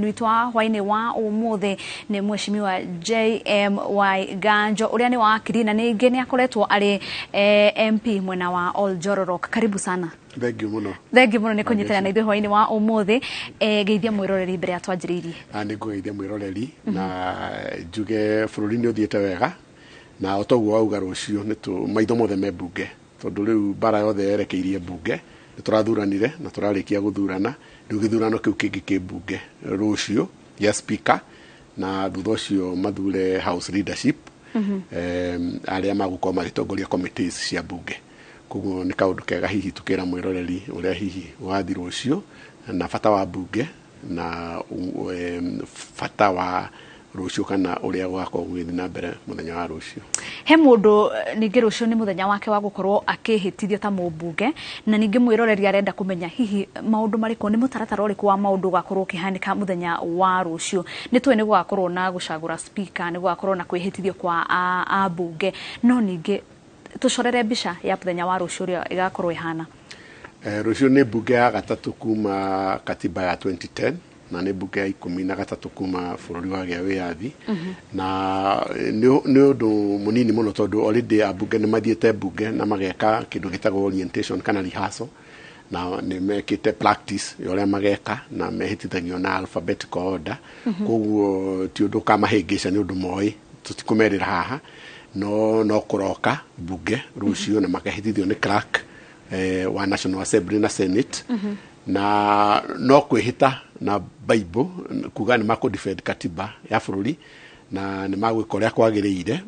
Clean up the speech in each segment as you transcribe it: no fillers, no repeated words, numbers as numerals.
Witũ wa hwainĩ wa ũmũthĩ nĩ Mheshimiwa JM Waiganjo, ũrĩa nĩ wakiri na ningĩ nĩ akoretwo arĩ MP mwena wa Oljororok. Karibu sana. Thank you mũno. Thank you mũno nĩ kũnyitana na ithuĩ hwainĩ wa ũmũthĩ. Geithia mwĩroreri mbere ya twanjĩrĩirie. Na nĩ ngũgeithia mwĩroreri na njuge bũrũri nĩ ũthiĩte wega, na o toguo wauga, rũciũ nĩ tũ maitho mothe me mbunge, tondũ rĩu mbara yothe yerekeirie mbunge. Nĩ tũrathuranire na tũrarĩkia gũthurana, rĩu gĩthurano kĩu kĩngĩ kĩ mbunge rũciũ gĩa speaker, na thutha ũcio mathure house leadership, arĩa magũkorwo magĩtongoria committees cia mbunge. Koguo nĩ kaũndũ kega hihi tũkĩra mwĩroreri ũrĩa hihi gũgathiĩ rũciũ, na bata wa mbunge, na bata wa rũciũ, kana ũrĩa gũgakorwo gũgĩthiĩ na mbere mũthenya wa rũciũ. He mũndũ ningĩ rũciũ nĩ mũthenya wake wa gũkorwo akĩhĩtithio ta mũmbunge, na ningĩ mwĩroreri arenda kũmenya hihi maũndũ marĩkũ, nĩ mũtaratara ũrĩkũ wa maũndũ ũgakorwo ũkĩhanĩka mũthenya wa rũciũ. Nĩ tũĩ nĩ gũgakorwo na gũcagũra speaker, nĩ gũgakorwo na kwĩhĩtithio kwa ambunge, no ningĩ tũcorere mbica ya mũthenya wa rũciũ ũrĩa ĩgakorwo ĩhana. Rũciũ nĩ mbunge ya gatatũ kuma katiba ya 2010, na nĩ mbunge ya 13 kuma bũrũri wagĩa wĩyathi. Na nĩ ũndũ mũnini mũno, tondũ already ambunge nĩ mathiĩte mbunge na mageka kĩndũ gĩtagwo orientation kana rehearsal, na nĩ mekĩte practice ya ũrĩa mageka, na mehĩtithagio na alphabetical order. Koguo ti ũndũ ũkamahĩngĩca, nĩ ũndũ moĩ, tũtikũmerĩra haha. No kũroka mbunge rũciũ na makahĩtithio nĩ clerk wa National Assembly na Senate, na no kwĩhĩta na Bible kuga nĩ makũ defend katiba ya bũrũri, na nĩ magwĩka ũrĩa kwagĩrĩire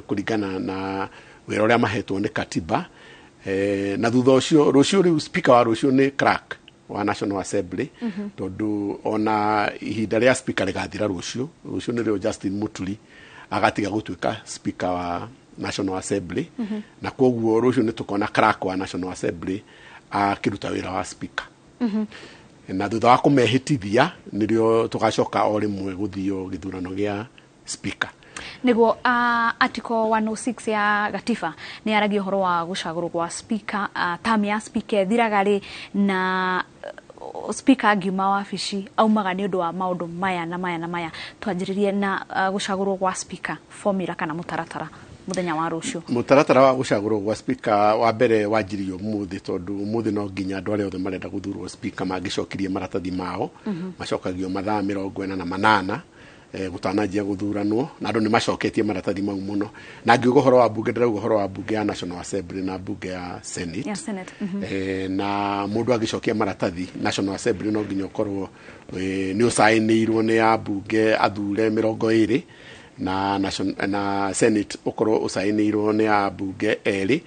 kũringana na wĩra ũrĩa mahetwo nĩ katiba. Na thutha ũcio rũciũ, rĩu speaker wa rũciũ nĩ clerk wa National Assembly, tondũ ona ihinda rĩa speaker rĩgathira rũciũ. Rũciũ nĩrĩo Justin Muturi agatiga gũtuĩka speaker wa National Assembly, na koguo rũciũ nĩ tũkona clerk wa National Assembly akĩruta wĩra wa speaker. Na thutha wa kũmehĩtithia nĩrĩo tũgacoka o rĩmwe gũthio gĩthurano gĩa speaker. Niguo article 106 ya gatiba nĩ yaragia ũhoro wa gũcagũrwo gwa speaker, term ya speaker ĩthiraga rĩ, na speaker angiuma wabici aumaga nĩ ũndũ wa maũndũ maya na maya na maya. Twanjĩrĩrie na gũcagũrwo gwa speaker, formula kana mũtaratara mũthenya wa rũciũ. Mũtaratara wa gũcagũrwo gwa speaker wa mbere wanjirie ũmũthĩ, tondũ ũmũthĩ no nginya andũ arĩa othe marenda gũthurwo speaker mangĩcokirie maratathi mao. Macokagio mathaa 48 gũtananjia gũthuranwo, na andũ nĩ macoketie maratathi mau mũno. Na ngiuga ũhoro wa mbunge, ndĩrauga ũhoro wa mbunge ya National Assembly na mbunge ya Senate. Ya Senate. Na mũndũ angĩcokia maratathi National Assembly, no nginya ũkorwo nĩ ũcaĩnĩirwo nĩ ambunge athure 20, na Senate ũkorwo ũcaĩnĩirwo nĩ ambunge erĩ.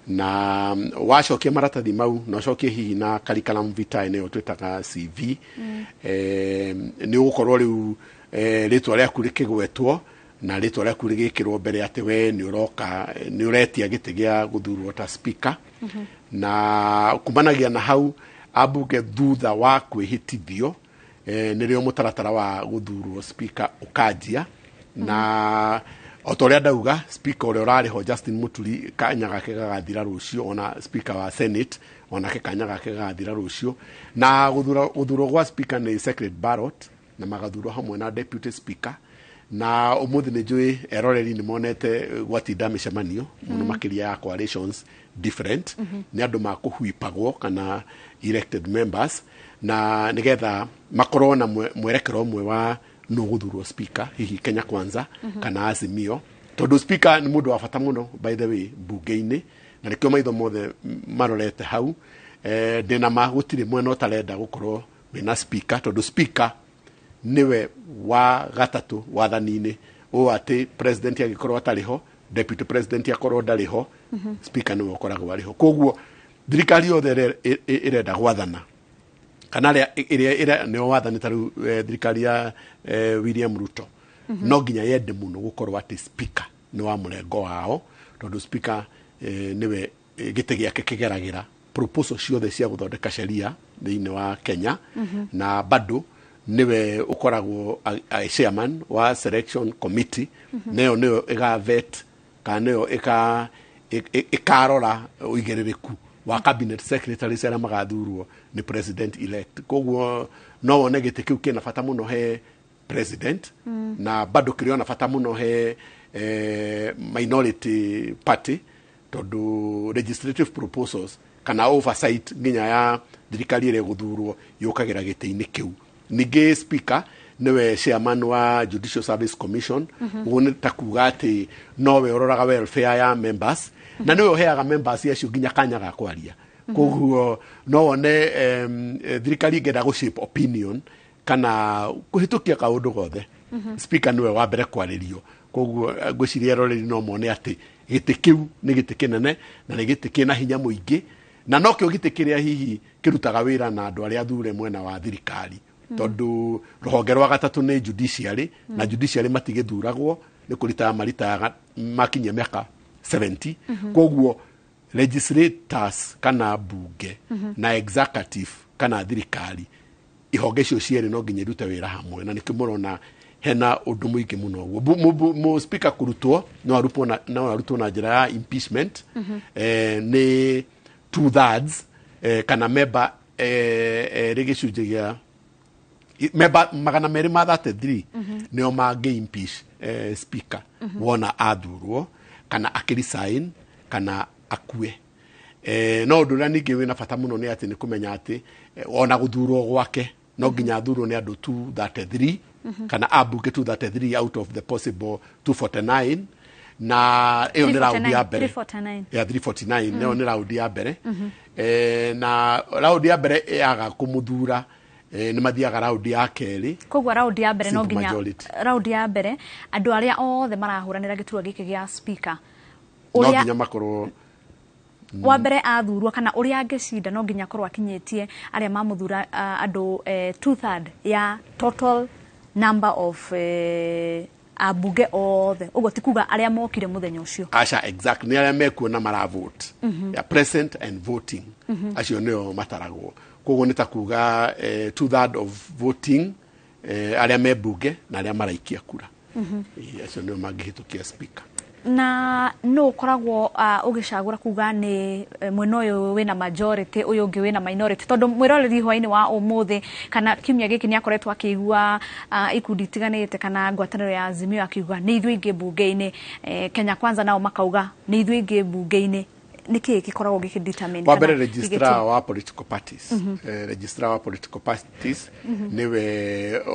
Na wacokia maratathi mau, na ũcokie hihi na curriculum vitae, nĩyo twĩtaga CV, nĩ ũgũkorwo rĩu rĩtwa rĩaku rĩkĩgwetwo na rĩtwa rĩaku rĩgĩkĩrwo mbere atĩ we nĩ ũroka, nĩ ũretia gĩtĩ gĩa gũthurwo ta speaker. Na kumanagia na hau, ambunge thutha wa kwĩhĩtithio, nĩrĩo mũtaratara wa gũthurwo speaker ũkanjia. Na o ta ũrĩa ndauga, speaker ũrĩa ũrarĩ ho Justin Muturi kanya gake gagathira rũciũ, ona speaker wa Senate onake kanya gake gagathira rũciũ. Na gũthurwo gwa speaker nĩ secret ballot, na magathurwo hamwe na deputy speaker. Na ũmũthĩ nĩ njũĩ eroreri nĩ monete gwatinda mĩcemanio mũno, makĩria ya coalitions different, nĩ andũ makũhuipagwo kana elected members, na nĩgetha makorwo na mwerekero ũmwe wa nũ gũthurwo speaker, hihi Kenya Kwanza kana Azimio, tondũ speaker nĩ mũndũ wa bata mũno, by the way, mbunge-inĩ, na nĩkĩo maitho mothe marorete hau. Ndĩna ma gũtirĩ mwena ũtarenda gũkorwo wĩna speaker, tondũ speaker nĩwe wa gatatũ wathani-inĩ, ũũ atĩ president angĩkorwo atarĩ ho, deputy president akorwo ndarĩ ho, speaker nĩwe ũkoragwo arĩ ho. Koguo thirikari yothe ĩrĩa ĩrenda gwathana, kana ĩrĩa nĩo wathani, ta rĩu thirikari ya William Ruto, no nginya yende mũno gũkorwo atĩ speaker nĩ wa mũrengo wao, tondũ speaker nĩwe gĩtĩ gĩake kĩgeragĩra proposal ciothe cia gũthondeka sheria thĩinĩ wa Kenya, na bado nĩwe ũkoragwo chairman wa selection committee, nayo nĩyo ĩgavet kana nĩyo ĩkarora ũigĩrĩrĩku. wa cabinet secretaries arĩa magathurwo nĩ president elect. Koguo no wone gĩtĩ kĩu kĩna bata mũno he president, na bado kĩrĩ ona bata mũno he minority party, tondũ legislative proposals kana oversight nginya ya thirikari ĩrĩa ĩgũthurwo yũkagĩra gĩtĩ-inĩ kĩu. Ningĩ speaker niwe chairman wa Judicial Service Commission, ũguo nĩ ta kuga atĩ nowe ũroraga welfare ya members, na niwe ũheaga members acio nginya kanya ga kwaria. Koguo no wone thirikari ĩngĩenda gũ shape opinion kana kũhĩtũkia kaũndũ gothe, speaker niwe wa mbere kwarĩrio. Koguo ngwĩciria eroreri no mone atĩ gĩtĩ kĩu nĩ gĩtĩ kĩnene na nĩ gĩtĩ kĩna hinya mũingĩ, na nokĩo gĩtĩ kĩrĩa hihi kĩrutaga wĩra na andũ arĩa athure mwena wa thirikari, tondũ rũhonge rwa gatatũ nĩ judiciary, na judiciary matigĩthuragwo, nĩ kũritaya maritayaga makinyia mĩaka 70. Koguo legislators kana bunge na executive kana thirikari, ihonge icio cierĩ no nginya irute wĩra hamwe, na nĩkĩo mũrona hena ũndũ mũingĩ mũno ũguo. Mũ speaker kũrutwo no arutwo na, no arutwo na njĩra ya impeachment, nĩ 2/3, kana member rĩ gĩcunjĩ gĩa member 233 nĩo mangĩ impeach speaker wona athurwo kana akĩresign kana akue. No ũndũ ũrĩa ningĩ wĩna bata mũno nĩ atĩ nĩ kũmenya atĩ ona gũthurwo gwake no nginya athurwo nĩ andũ 233 kana ambunge 233 out of the possible 249, na ĩyo nĩ raundi ya mbere. 349. Ya 349, ĩyo nĩ raundi ya mbere. Na raundi ya mbere yaga kũmũthura, nĩ mathiaga raundi ya kerĩ. Koguo raundi ya mbere no Simple nginya majority. Raundi ya mbere andũ arĩa othe marahũranĩra gĩturwa gĩkĩ gĩa speaker, no ũrĩa nginya makorwo wa mbere athurwo kana ũrĩa angĩcinda no nginya akorwo akinyĩtie arĩa mamũthura, andũ 2/3 ya total number of ambunge othe. Ũguo ti kuga arĩa mokire mũthenya ũcio. Aca, exact, nĩ arĩa mekuo na maravote, ya present and voting, acio nĩo mataragwo. Koguo nĩ ta kuga 2/3 of voting, arĩa me bunge na arĩa maraikia kura. Ĩĩ, acio nĩo mangĩhĩtũkia speaker. Na no ũkoragwo ũgĩcagũra kuga nĩ mwena ũyũ wĩna majority, ũyũ ũngĩ wĩna minority, tondũ mwĩroreri hwainĩ wa ũmũthĩ kana kiumia gĩkĩ nĩ akoretwo akĩigua ikundi itiganĩte kana ngwatanĩro ya Azimio akiuga nĩ ithuĩ aingĩ mbunge-inĩ, Kenya Kwanza nao makauga nĩ ithuĩ aingĩ mbunge-inĩ. Nĩ kĩĩ gĩkoragwo gĩkĩ determine wa mbere kana registrar gĩgĩtua? wa political parties, registrar wa political parties niwe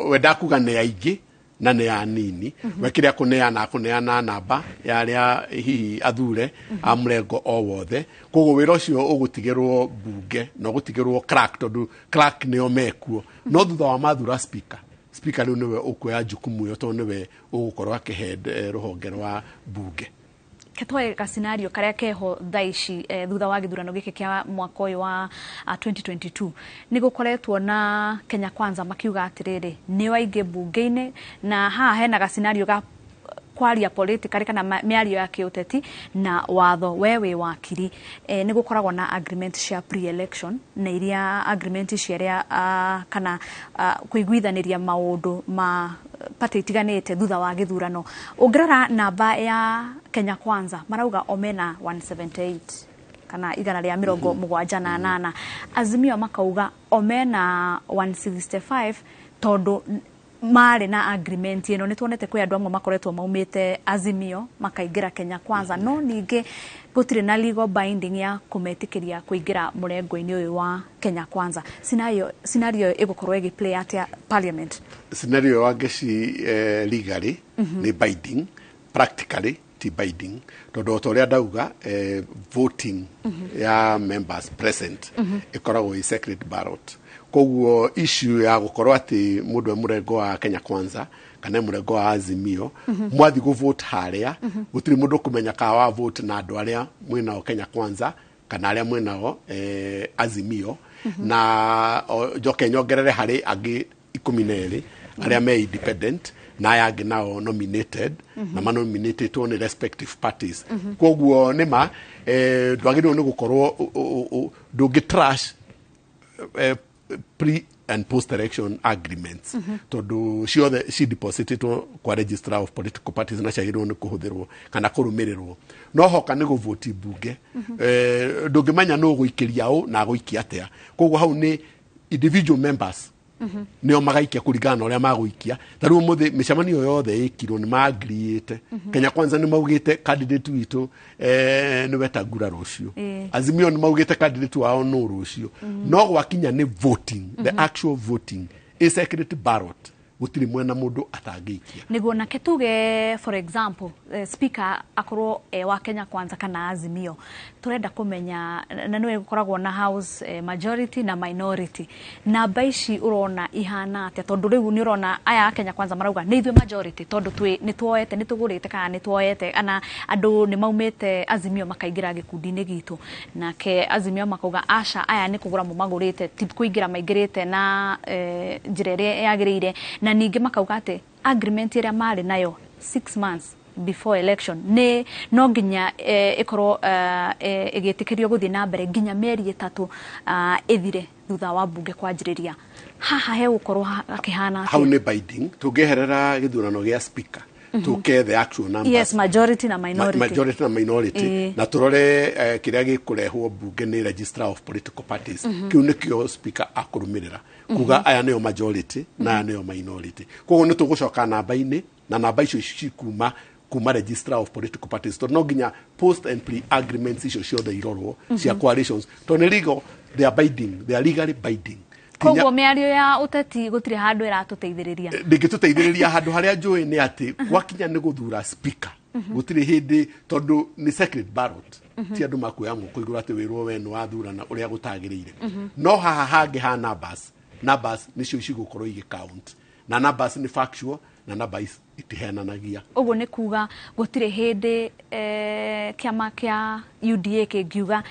we ndakuga nĩ aingĩ na nĩ anini, we kĩrĩa kũneana akũneana namba ya arĩa hihi athure a mũrengo o wothe. Koguo wĩra ũcio ũgũtigĩrwo bunge na ũgũtigĩrwo clerk, tondũ clerk nĩo mekuo. No thutha wa mathura speaker, speaker rĩu nĩwe ũkuoya jukumu ĩyo, tondũ nĩwe ũgũkorwo akĩhead rũhonge rwa bunge. Ketwae ga scenario karia keho thaa ici, thutha wa gĩthurano gĩkĩ kĩa mwaka ũyũ wa 2022, nĩ gũkoretwo na Kenya Kwanza makiuga atĩrĩrĩ nĩo aingĩ mbunge-inĩ, na haha hena ga scenario ga kwaria politically kana mĩario ya kĩũteti na watho. We wĩ wakiri, nĩ gũkoragwo na agreement cia pre-election na iria agreement cia arĩa kana kũiguithanĩria maũndũ ma party itiganĩte thutha wa gĩthurano. Ũngĩrora namba ya Kenya Kwanza marauga o mena 178 kana 178, Azimio makauga o mena 165, tondũ marĩ na agreement ĩno. Nĩ tuonete kwĩ andũ amwe makoretwo maumĩte Azimio makaingĩra Kenya Kwanza, no ningĩ gũtirĩ na legal binding ya kũmetĩkĩria kũingĩra mũrengo-inĩ ũyũ wa Kenya Kwanza. Scenario ĩgũkorwo ĩgĩplay atĩa parliament? Scenario wa ngeci, legally nĩ binding, practically ti binding, tondũ o ta ũrĩa ndauga, voting ya members present ĩkoragwo ĩ secret ballot. Koguo issue ya gũkorwo atĩ mũndũ e mũrengo wa Kenya Kwanza kana e mũrengo wa Azimio, mwathi gũ vote harĩa gũtirĩ mũndũ ũkũmenya kana wa vote na andũ arĩa mwĩnao Kenya Kwanza kana arĩa mwĩnao Azimio. Na njoke nyongerere harĩ angĩ 12 arĩa me independent na aya angĩ nao nominated, na manominatĩtwo nĩ respective parties. Koguo nĩ ma ndwagĩrĩirwo nĩ gũkorwo ndũngĩ trash pre and post election agreements, tondũ ciothe ci depositĩtwo kwa Registrar of Political Parties na ciagĩrĩirwo nĩ kũhũthĩrwo kana kũrũmĩrĩrwo. No hoka nĩ gũvoti mbunge, ndũngĩmenya nũ ũgũikĩria ũ na agũikia atĩa. Koguo hau nĩ individual members nĩo magaikia kũringana na ũrĩa magũikia. Ta rĩu ũmũthĩ mĩcemanio yothe ĩkirwo nĩ maagiriĩte. Kenya Kwanza nĩ maugĩte candidate witũ nĩ Wetangula rũciũ. Azimio nĩ maugĩte candidate wao nũ rũciũ. No gwakinya nĩ voting, the actual voting, a secret ballot, gũtirĩ mwena mũndũ atangĩikia. Niguo nake tuge, for example, speaker akorwo wa Kenya Kwanza kana Azimio, turenda kumenya na nĩwe gũkoragwo na house majority na minority. Namba ici urona ihana atia? Tondu riu ni urona aya a Kenya Kwanza marauga nĩ ithuĩ majority, tondu twi nĩ tuoete, nĩ tũgũrĩte kana nĩ tuoete ana andũ nĩ maumĩte Azimio makaingĩra gĩkundi-inĩ gitũ. Nake Azimio makauga aca, aya nĩ kũgũra mũmagũrĩte, ti kũingĩra maingĩrĩte na njĩra ĩrĩa yagĩrĩire. Na ningĩ makauga atĩ agreement ĩrĩa marĩ nayo 6 months before election nĩ no nginya ĩkorwo ĩgĩtĩkĩrio gũthiĩ na mbere nginya mĩeri 3 ĩthire thutha wa mbunge kwanjĩrĩria. Haha hegũkorwo hakĩhana Hau atĩa? Nĩ binding. Tũngĩeherera gĩthurano gĩa speaker, tũke the actual numbers, Yes, majority na minority. Majority na minority. Na turore kiria gikurehwo mbunge ni Registrar of Political Parties, kiu nikio speaker akũrũmĩrĩra kuga aya nĩo majority na aya nĩo minority. Koguo nĩ tũgũcoka namba-inĩ na namba icio cikuma kuma Registrar of Political Parties, tondũ no nginya post and pre agreements icio ciothe irorwo cia coalitions, tondũ nĩ legal, they are binding, they are legally binding. Koguo mĩario ya ũteti gũtirĩ handũ ĩratũteithĩrĩria. Ndingĩtũteithĩrĩria. Handũ harĩa njũĩ nĩ atĩ gwakinya nĩ gũthura speaker, gũtirĩ hĩndĩ, tondũ nĩ secret ballot, ti andũ makuoya moko igũrũ atĩ wĩrwo we nĩ wathurana ũrĩa gũtagĩrĩire. No haha hangĩ ha numbers, numbers nĩcio cigũkorwo igĩ count, na numbers nĩ factual na numbers itihenanagia. Ũguo nĩ kuga gũtirĩ hĩndĩ kĩama kĩa UDA kĩngiuga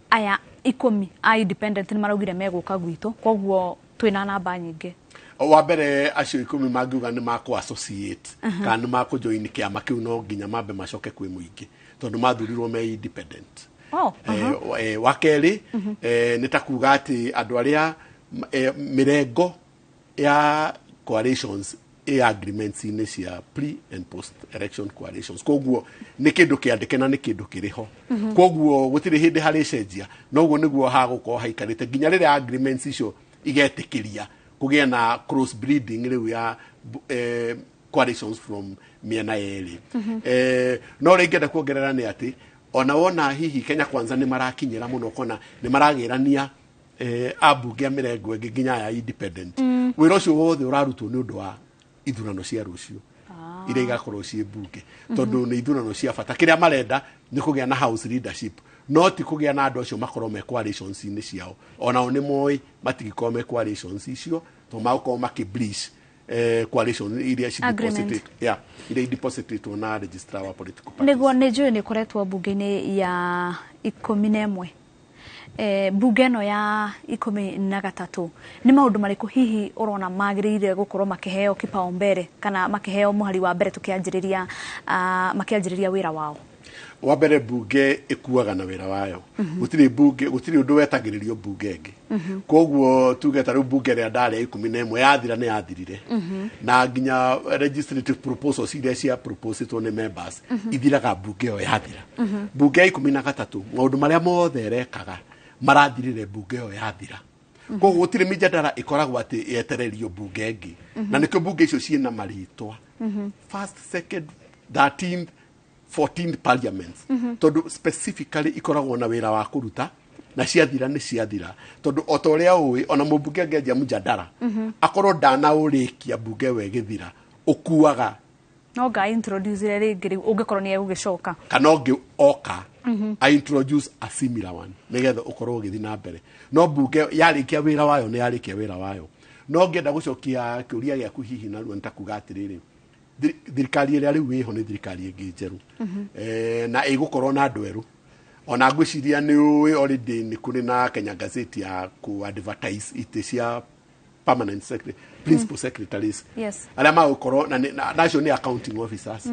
aya 10 a independent nĩ maraugire megũka gwitũ, koguo twĩna namba nyingĩ. Wa mbere, acio 10 mangiuga nĩ makũ associate kana nĩ makũ join kĩama kĩu, no nginya mambe macoke kwĩ mũingĩ, tondũ mathurirwo me independent. Wa kerĩ, nĩ ta kuga atĩ andũ arĩa mĩrengo ya coalitions ĩ agreements-inĩ cia pre and post election coalitions. Koguo nĩ kĩndũ kĩandĩke na nĩ kĩndũ kĩrĩ ho. Koguo gũtirĩ hĩndĩ harĩcenjia. Noguo nĩguo hagũkorwo haikarĩte nginya rĩrĩa agreements icio igetĩkĩria kũgĩa na cross breeding rĩu ya coalitions from mĩena yerĩ. No ũrĩa ingĩenda kuongerera nĩ atĩ ona wona hihi Kenya Kwanza nĩ marakinyĩra mũno, ũkona nĩ maragĩrania ambunge a mĩrengo ĩngĩ nginya aya independent. Wĩra ũcio wothe ũrarutwo nĩ ũndũ wa ithurano cia rũciũ iria igakorwo ciĩ mbunge, tondũ nĩ ithurano cia bata. Kĩrĩa marenda nĩ kũgĩa na house leadership, no ti kũgĩa na andũ acio makorwo me coalitions-inĩ ciao. Onao nĩ moĩ matingĩkorwo me coalitions icio, tondũ magũkorwo makĩ breach coalition iria ci Agreement. deposited, yeah, iria depositĩtwo na Registrar wa Political Parties. Nĩguo nĩ njũĩ nĩ ũkoretwo mbunge-inĩ ya 11. Mbunge ĩno ya 13, nĩ maũndũ marĩkũ hihi ũrona magĩrĩire gũkorwo makĩheo kipaumbele kana makĩheo mũhari wa mbere tũkĩanjĩrĩria, makĩanjĩrĩria wĩra wao? Wa mbere, mbunge ĩkuaga na wĩra wayo. Gũtirĩ mbunge, gũtirĩ ũndũ wetagĩrĩrio mbunge ĩngĩ. Koguo tuge ta rĩu mbunge ĩrĩa ndarĩ ya 11 yathira nĩ yathirire, na nginya legislative proposals iria cia propositwo nĩ members ithiraga mbunge ĩyo yathira. Mbunge ya 13, maũndũ marĩa mothe ĩrekaga marathirire mbunge ĩyo yathira. Koguo gũtirĩ mĩjadala ĩkoragwo atĩ yetererio mbunge ĩngĩ, na nĩkĩo mbunge icio ciĩna marĩtwa, first, second, 13th, 14th parliaments, tondũ specifically ikoragwo na wĩra wa kũruta, na ciathira nĩ ciathira. Tondũ o ta ũrĩa ũĩ, ona mũmbunge angĩanjia mũjadara akorwo ndanaũrĩkia mbunge ĩyo ĩgĩthira, ũkuaga. No nga introduce rĩngĩ rĩu ũngĩkorwo nĩ egũgĩcoka. Kana ũngĩ oka I introduce a similar one nĩgetha ũkorwo ũgĩthiĩ na mbere. No mbunge yarĩkia wĩra wayo nĩ yarĩkia wĩra wayo. No ngĩenda gũcokia kĩũria gĩaku hihi narua, nĩ ta kuga atĩrĩrĩ, thirikari ĩrĩa rĩu ĩho nĩ thirikari ĩngĩ njerũ, na ĩgũkorwo na andũ erũ. Ona ngwĩciria nĩ ũĩ already nĩ kũrĩ na Kenya Gazette ya ku advertise itĩ cia permanent secretary, principal secretaries arĩa magũkorwo na acio nĩ accounting officers,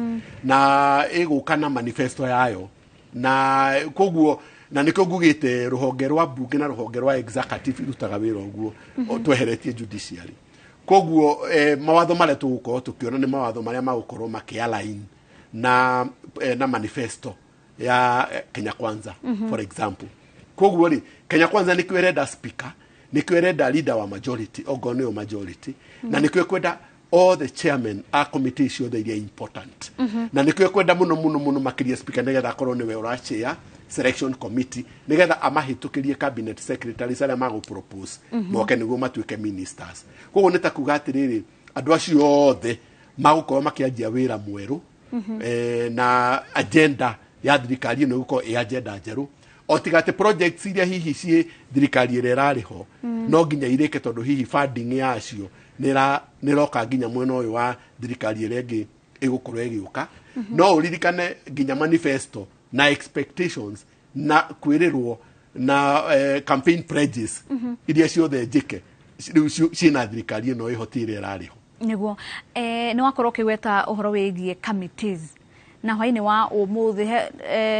na ĩgũka na manifesto yayo, na koguo Na nĩkĩo ngugĩte rũhonge rwa mbunge na rũhonge rwa executive irutaga wĩra ũguo tweheretie judiciary. Koguo mawatho marĩa tũgũkorwo tũkĩona nĩ mawatho marĩa magũkorwo makĩ-align na manifesto ya Kenya Kwanza, for example. Koguo rĩ, Kenya Kwanza nĩkĩo ĩrenda speaker, nĩkĩo ĩrenda leader wa majority, okorwo nĩyo majority, na nĩkĩo ĩkwenda all the chairmen a committee ciothe iria important, na nĩkĩo ĩkwenda mũno mũno mũno makĩria speaker, nĩgetha akorwo nĩwe ũrachair selection committee, nĩgetha amahĩtũkĩrie cabinet secretaries arĩa magũ propose moke nĩguo matuĩke ministers. Koguo nĩ ta kuga atĩrĩrĩ, andũ acio othe magũkorwo makĩanjia wĩra mwerũ, na agenda ya thirikari ĩno ĩgũkorwo ĩ agenda njerũ, o tiga atĩ projects iria hihi ciĩ thirikari ĩrĩa ĩrarĩ ho no nginya irĩke, tondũ hihi funding yacio nĩ ĩroka nginya mwena ũyũ wa thirikari ĩrĩa ĩngĩ ĩgũkorwo ĩgĩũka. No ũririkane nginya manifesto na expectations na kwĩrĩrwo na campaign pledges iria ciothe njĩke rĩu ciĩna thirikari ĩno ĩho, ti ĩrĩa ĩrarĩ ho. Nĩguo nĩ wakorwo ũkĩgweta ũhoro wĩgiĩ committees, na hwainĩ wa ũmũthĩ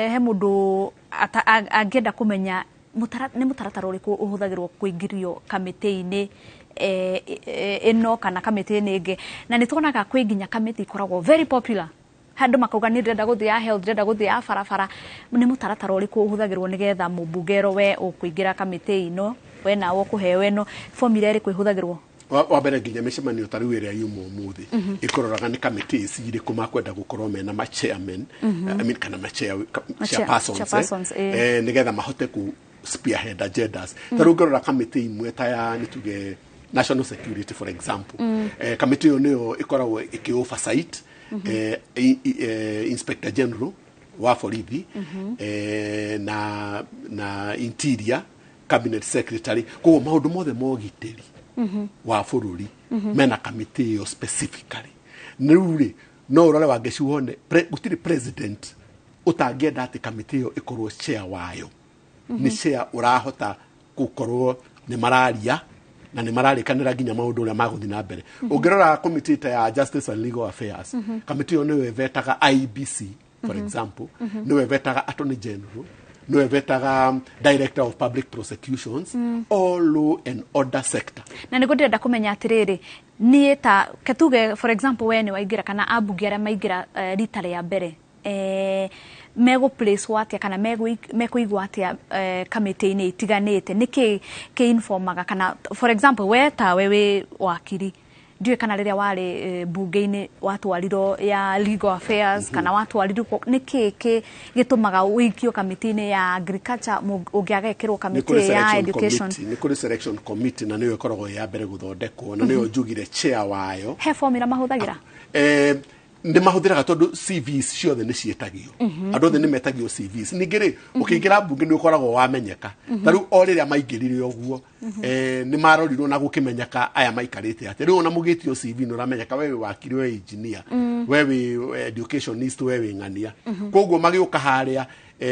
he mũndũ angĩenda kũmenya nĩ mũtaratara ũrĩkũ ũhũthagĩrwo kũingĩrio kamĩtĩ-inĩ ĩno kana kamĩtĩ-inĩ ĩngĩ. Na nĩ tuonaga kwĩ nginya kamĩtĩ ikoragwo very popular, handũ makauga nĩ ndĩrenda gũthiĩ ya health, ndĩrenda gũthiĩ ya barabara. Nĩ mũtaratara ũrĩkũ ũhũthagĩrwo nĩgetha mũmbunge erwo, we ũkũingĩra kamĩtĩ ĩno, we nawe ũkũheo ĩno? Formula ĩrĩkũ ĩhũthagĩrwo? Wa mbere, nginya mĩcemanio ta rĩu ĩrĩa yuma ũmũthĩ ĩkũroraga nĩ committees irĩkũ makwenda gũkorwo mena ma chairman, I mean, kana ma chair, chairpersons, chairpersons, nĩgetha mahote ku spearhead agendas. Ta rĩu ũngĩrora kamĩtĩ imwe ta ya, nĩ tuge, national security, for example, kamĩtĩ ĩyo nĩyo ĩkoragwo ĩkĩ oversight inspector general wa borithi, na interior cabinet secretary. Koguo maũndũ mothe ma ũgitĩri wa bũrũri mena kamĩtĩ ĩyo specifically. Rĩu rĩ, no ũrore Wangeci wone gũtirĩ president ũtangĩenda atĩ kamĩtĩ ĩyo ĩkorwo chair wayo nĩ chair ũrahota gũkorwo nĩ mararia na nĩ mararĩkanĩra nginya maũndũ ũrĩa magũthiĩ na mbere. Ũngĩrora committee ta ya justice and legal affairs, kamĩtĩ ĩyo nĩyo ĩvetaga IEBC, for example, nĩyo ĩvetaga attorney general, nĩyo ĩvetaga director of public prosecutions, all law and order sector. Na nĩguo ndĩrenda kũmenya atĩrĩrĩ, niĩ ta ketuge, for example, we nĩ waingĩra kana ambunge arĩa maingĩra rita rĩa mbere, megũ place atĩa kana mekũigwo atĩa kamĩtĩ-inĩ itiganĩte? Nĩkĩ kĩ informaga? Kana for example, we tawe wĩ wakiri, ndiũĩ kana rĩrĩa warĩ mbunge-inĩ watwarirwo ya legal affairs kana watwarirwo nĩkĩ kĩ gĩtũmaga ũikio kamĩtĩ-inĩ ya agriculture ũngĩagekĩrwo Nĩ kamĩtĩ kũrĩ ya selection education? committee, nĩ kũrĩ selection committee, na nĩyo ĩkoragwo ĩ ya mbere gũthondekwo, na nĩyo njugire chair wayo. He formula mahũthagĩra? Nĩ mahũthĩraga, tondũ CVs ciothe nĩ ciĩtagio, andũ othe nĩ metagio CVs. Ningĩ rĩ, ũkĩingĩra mbunge nĩ ũkoragwo wamenyeka. Ta rĩu o rĩrĩa maingĩrire ũguo, nĩ marorirwo na gũkĩmenyeka aya maikarĩte atĩa. Rĩu ona mũgĩtio CV nĩ ũramenyeka, we wĩ wakiri, we wĩ engineer, we wĩ educationist, we wĩ ng'ania. Koguo magĩũka harĩa,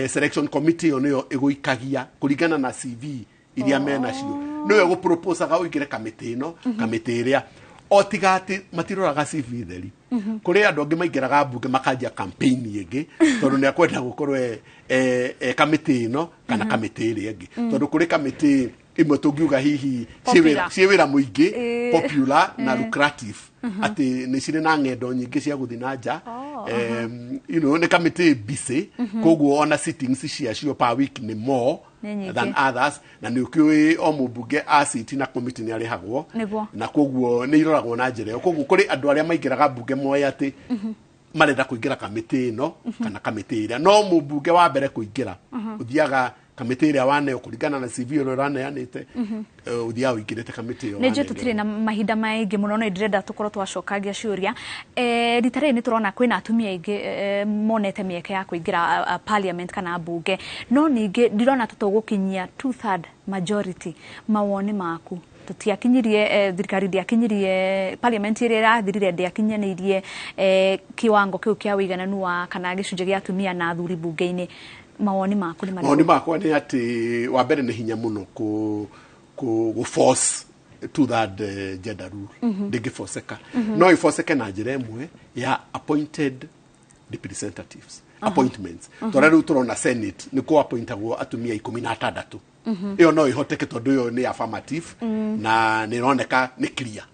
selection committee ĩyo nĩyo ĩgũikagia kũringana na CV iria menacio, nĩwe gũproposaga ũingĩre kamĩtĩ ĩno, kamĩtĩ ĩrĩa. O tiga atĩ matiroraga CV theri. Kũrĩ andũ angĩ maingĩraga mbunge makanjia campaign ĩngĩ, tondũ nĩ akwenda gũkorwo e kamĩtĩ ĩno kana kamĩtĩ ĩrĩa ĩngĩ, tondũ kũrĩ kamĩtĩ imwe tũngiuga hihi Popular. ciĩ wĩra mũingĩ, popular na lucrative, atĩ nĩ cirĩ na ng'endo nyingĩ cia gũthiĩ na nja. Nĩ kamĩtĩ busy, koguo ona sittings ciacio per week nĩ more Nĩ nyingĩ. than others, na nĩ ũkĩũĩ o mũmbunge a sit na committee nĩ arĩhagwo. Na koguo nĩ iroragwo na njĩra ĩyo. Koguo kũrĩ andũ arĩa maingĩraga mbunge moĩ atĩ marenda kũingĩra kamĩtĩ ĩno kana kamĩtĩ ĩrĩa, no mũmbunge wa mbere kũingĩra ũthiaga kamĩtĩ ĩrĩa waneo kũringana na CV ĩrĩa ũraneanĩte, ũthiaga ũingĩrĩte kamĩtĩ ĩyo Nĩ njũĩ waneanĩrwo. Tũtirĩ na mahinda maingĩ mũno, no ndĩrenda tũkorwo twacokangia ciũria. Rita rĩrĩ nĩ tũrona kwĩna atumia aingĩ monete mĩeke ya kũingĩra parliament kana mbunge, no ningĩ ndirona ta tũgũkinyia two third majority. Mawoni maku? Tũtiakinyirie, thirikari ndĩakinyirie, parliament ĩrĩa ĩrathirire ndĩakinyanĩirie kiwango kĩu kĩa ũigananu wa kana gĩcunjĩ gĩa atumia na athuri mbunge-inĩ. Mawoni maku nĩ marĩkũ? Mawoni makwa nĩ atĩ wa mbere nĩ hinya mũno kũ force two third gender rule. Ndĩngĩboceka, no ĩboceke na njĩra ĩmwe ya appointed representatives. Appointments tondũ rĩu tũrona Senate nĩ kũ appointagwo atumia 16. Ĩyo no ĩhoteke tondũ ĩyo nĩ affirmative na nĩ ĩroneka nĩ clear.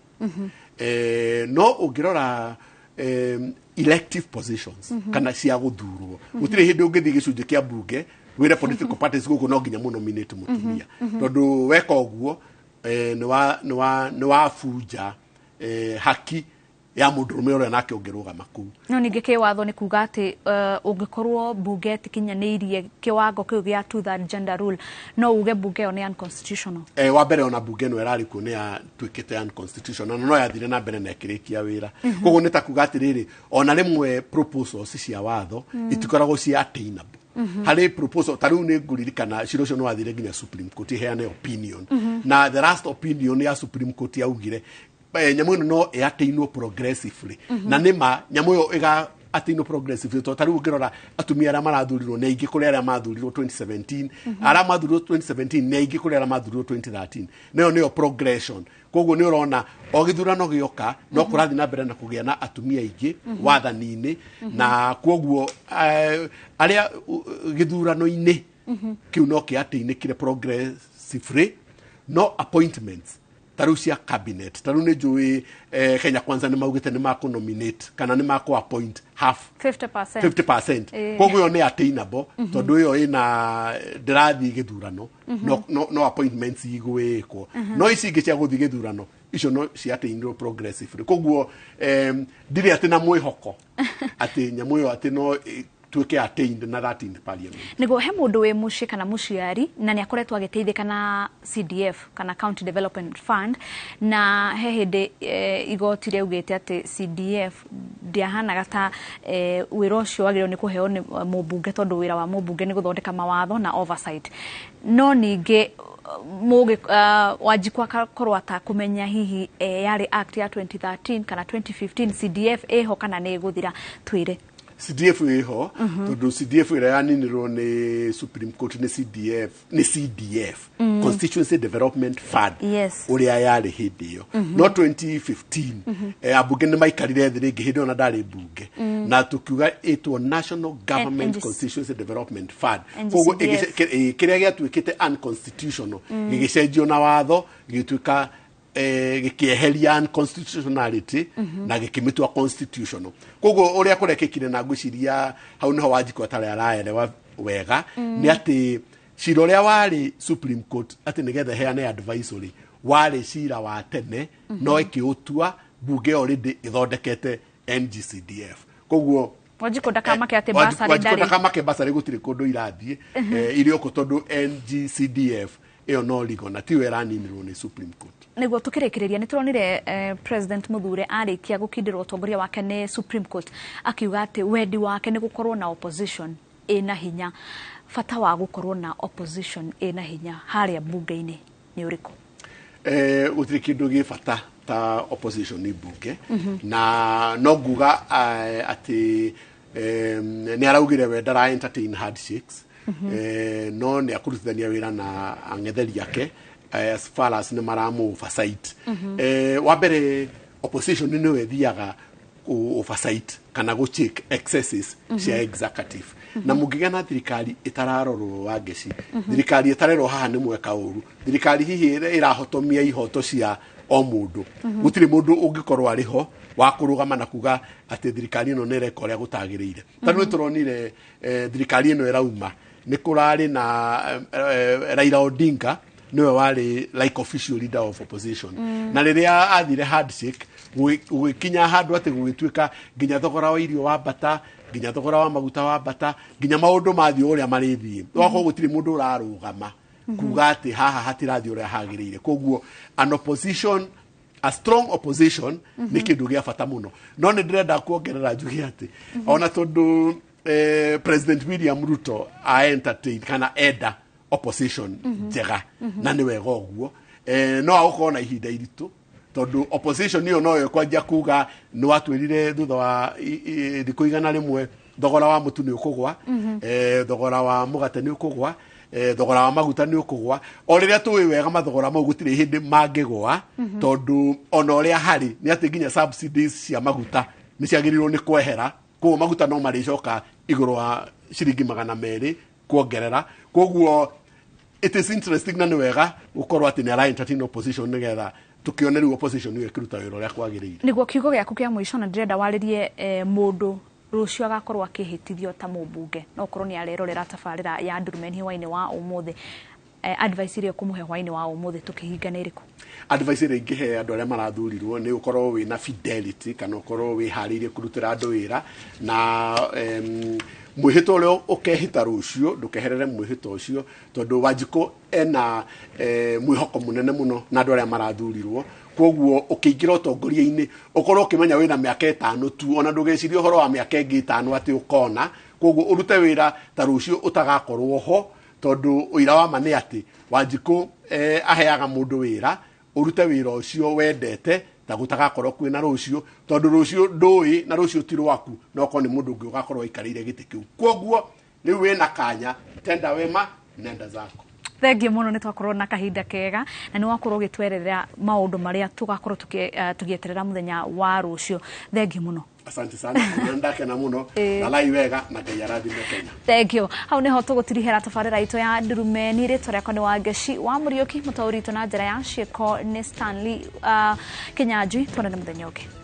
No ũngĩrora elective positions kana cia gũthurwo, gũtirĩ hĩndĩ ũngĩthiĩ gĩcunjĩ kĩa mbunge wĩre political parties gũkũ no nginya mũnominate mũtumia, tondũ weka ũguo nĩ wabunja haki ya mũndũrũme ũrĩa nake ũngĩrũgama kũu. No ningĩ kĩwatho nĩ kuga atĩ ũngĩkorwo mbunge ĩtikinyanĩirie kĩwango kĩu gĩa two third gender rule, no uge mbunge ĩyo nĩ unconstitutional. Wa mbere, ona mbunge ĩno ĩrarĩ kuo nĩ yatuĩkĩte unconstitutional na no yathire na mbere na ĩkĩrĩkia wĩra. Koguo nĩ ta kuga atĩrĩrĩ, ona rĩmwe proposals cia watho itikoragwo cia attainable. Harĩ proposal ta rĩu nĩ ngũririkana cira ũcio nĩ wathire nginya Supreme Court iheane opinion, na the last opinion ya Supreme Court yaugire nyamũ ĩno no ĩattainwo progressively. Na nĩ ma nyamũ ĩyo ĩga attainwo progressively, tondũ ta rĩu ũngĩrora atumia arĩa marathurirwo nĩ aingĩ kũrĩ arĩa mathurirwo 2017. Arĩa mathurirwo 2017 nĩ aingĩ kũrĩ arĩa mathurirwo 2013. Nayo nĩyo progression. Koguo nĩ ũrona o gĩthurano gĩoka no kũrathiĩ na mbere na kũgĩa na atumia aingĩ wathani-inĩ, na koguo arĩa gĩthurano-inĩ kĩu no kĩattainĩkire progressively. No appointments ta rĩu cia cabinet, ta rĩu nĩ njũĩ Kenya Kwanza nĩ maugĩte nĩ makũ-nominate kana nĩ makũ-appoint half. 50%. 50%. Koguo ĩyo nĩ attainable tondũ ĩyo ĩna ndĩrathiĩ gĩthurano, no appointments igwĩkwo. No ici ingĩ cia gũthiĩ gĩthurano icio no ciattainirwo progressively. Koguo ndirĩ atĩ na mwĩhoko atĩ nyamũ ĩyo atĩ no tuĩke attained na 13th Parliament. Nĩguo he mũndũ wĩ mũciĩ kana mũciari na nĩ akoretwo agĩteithĩka na CDF kana County Development Fund, na he hĩndĩ igoti rĩaugĩte atĩ CDF ndĩahanaga ta wĩra ũcio wagĩrĩirwo nĩ kũheo nĩ mũmbunge, tondũ wĩra wa mũmbunge nĩ gũthondeka mawatho na oversight. No ningĩ mũgĩ Wanjikũ akakorwo atakũmenya hihi yarĩ act ya 2013 kana 2015, CDF ĩho kana nĩ ĩgũthira. Twĩre. CDF ĩho, tondũ CDF ĩrĩa yaninirwo nĩ Supreme Court nĩ CDF, nĩ CDF, Constituency Development Fund, ũrĩa yarĩ hĩndĩ ĩyo. No 2015 ambunge nĩ maikarire thĩ rĩngĩ, hĩndĩ ĩyo na ndarĩ mbunge, na tũkiuga ĩtwo National Government NGC Constituency Development Fund. NGCDF. Koguo kĩrĩa gĩatuĩkĩte unconstitutional gĩgĩcenjio na watho, gĩgĩtuĩka gĩkĩeheria unconstitutionality na gĩkĩmĩtua constitutional. Koguo ũrĩa kũrekĩkire, na ngwĩciria hau nĩho Wanjikũ atarĩ araerewa wega, nĩ atĩ cira ũrĩa warĩ Supreme Court atĩ nĩgetha ĩheane advisory warĩ cira wa tene, no ĩkĩũtua mbunge already ĩthondekete NGCDF. Koguo Wanjikũ ndakamake atĩ basarĩ Wanjikũ ndarĩ ndakamake basarĩ gũtirĩ kũndũ irathiĩ, irĩ oko tondũ NGCDF ĩyo no legal na tiyo ĩraninirwo nĩ Supreme Court. Nĩguo tũkĩrĩkĩrĩria, nĩ tũronire President Muthure arĩkia gũkindĩrwo ũtongoria wake nĩ Supreme Court akiuga atĩ wendi wake nĩ gũkorwo na opposition ĩna hinya. Bata wa gũkorwo na opposition ĩna hinya harĩa mbunge-inĩ nĩ ũrĩkũ? Gũtirĩ kĩndũ gĩ bata ta opposition nĩ mbunge, na no nguga atĩ nĩ araugire we ndara entertain handshakes, no nĩ akũrutithania wĩra na ang'etheri ake as far as nĩ maramũ oversight. Wa mbere, opposition nĩyo ĩthiaga oversight kana gũ check excesses cia executive. Na mũngĩgĩa na thirikari ĩtararorwo, wa ngeci thirikari ĩtarerwo haha nĩ mweka ũru, thirikari hihi ĩrahotomia ihoto cia o mũndũ, gũtirĩ mũndũ ũngĩkorwo arĩ ho wa kũrũgama na kuga atĩ thirikari ĩno nĩ ĩreka ũrĩa gũtagĩrĩire. Tondũ nĩ tũronire thirikari ĩno ĩrauma nĩ kũrarĩ na Raila Odinga nĩwe warĩ like official leader of opposition, na rĩrĩa athire handshake gũgĩkinya handũ atĩ gũgĩtuĩka nginya thogora wa irio wambata, nginya thogora wa maguta wambata, nginya maũndũ mathiĩ ũrĩa marĩthiĩ, wakorwo gũtirĩ mũndũ ũrarũgama kuga atĩ haha hatirathiĩ ũrĩa hagĩrĩire. Koguo an opposition, a strong opposition nĩ kĩndũ gĩa bata mũno. No nĩ ndĩrenda kuongerera njuge atĩ ona tondũ President William Ruto a entertain kana enda opposition njega, na nĩ wega ũguo, no agũkorwo na ihinda iritũ, tondũ opposition ĩyo noyo ĩkwanjia kuga nĩ watwĩrire thutha wa thikũ 100 thogora wa mũtu nĩ ũkũgwa, thogora wa mũgate nĩ ũkũgwa, thogora wa maguta nĩ ũkũgwa, o rĩrĩa tũĩ wega mathogora mau gũtirĩ hĩndĩ mangĩgwa, tondũ ona ũrĩa harĩ nĩ atĩ nginya subsidies cia maguta nĩ ciagĩrĩirwo nĩ kwehera. Koguo maguta no marĩcoka igũrũ wa ciringi 200 kuongerera. Koguo it is interesting na nĩ wega gũkorwo atĩ nĩ ara entertain opposition nĩgetha tũkĩone rĩu opposition ĩyo ĩkĩruta wĩra ũrĩa kwagĩrĩire. Nĩguo kiugo gĩaku kĩa mũico, na ndĩrenda warĩrie mũndũ rũciũ agakorwo akĩhĩtithio ta mũmbunge, no ũkorwo nĩ arerorera tabarĩra ya Ndurumeni hwainĩ wa ũmũthĩ, advice ĩrĩa ũkũmũhe hwainĩ wa ũmũthĩ tũkĩhinga nĩ ĩrĩkũ? Advice ĩrĩa ingĩhe andũ arĩa marathurirwo nĩ ũkorwo wĩna fidelity kana ũkorwo wĩharĩirie kũrutĩra andũ wĩra, na mwĩhĩtwa ũrĩa ũkehĩta rũciũ ndũkeherere mwĩhĩtwa ũcio, tondũ Wanjikũ ena mwĩhoko mũnene mũno na andũ arĩa marathurirwo. Koguo ũkĩingĩra ũtongoria-inĩ ũkorwo ũkĩmenya wĩna mĩaka 5 tu, ona ndũgecirie ũhoro wa mĩaka ĩngĩ 5 atĩ ũkona. Koguo ũrute wĩra ta rũciũ ũtagakorwo ho, tondũ ũira wa ma nĩ atĩ Wanjikũ aheaga mũndũ wĩra, ũrute wĩra ũcio wendete ta gũtagakorwo kwĩna rũciũ, tondũ rũciũ ndũĩ na rũciũ ti rwaku, no okorwo nĩ mũndũ ũngĩ ũgakorwo aikarĩire gĩtĩ kĩu. Koguo rĩu wĩna kanya, tenda wema nenda zako. Thengiũ mũno, nĩ twakorwo na kahinda kega na nĩ wakorwo ũgĩtwerethera maũndũ marĩa tũgakorwo tũgĩeterera mũthenya wa rũciũ. Thengiũ mũno. Asante sana, na ndakena mũno, lalai wega na Ngai arathime Kenya. Thank you. Hau niho tũgũtirihĩra tabarĩra itũ ya Ndurumeni. Rĩtwa rĩakwa nĩ Wangeci wa Mũriũki, mũtaũri witũ na njĩra ya ciĩko nĩ Stanley Kinyanjui. Tuonane mũthenya ũngĩ.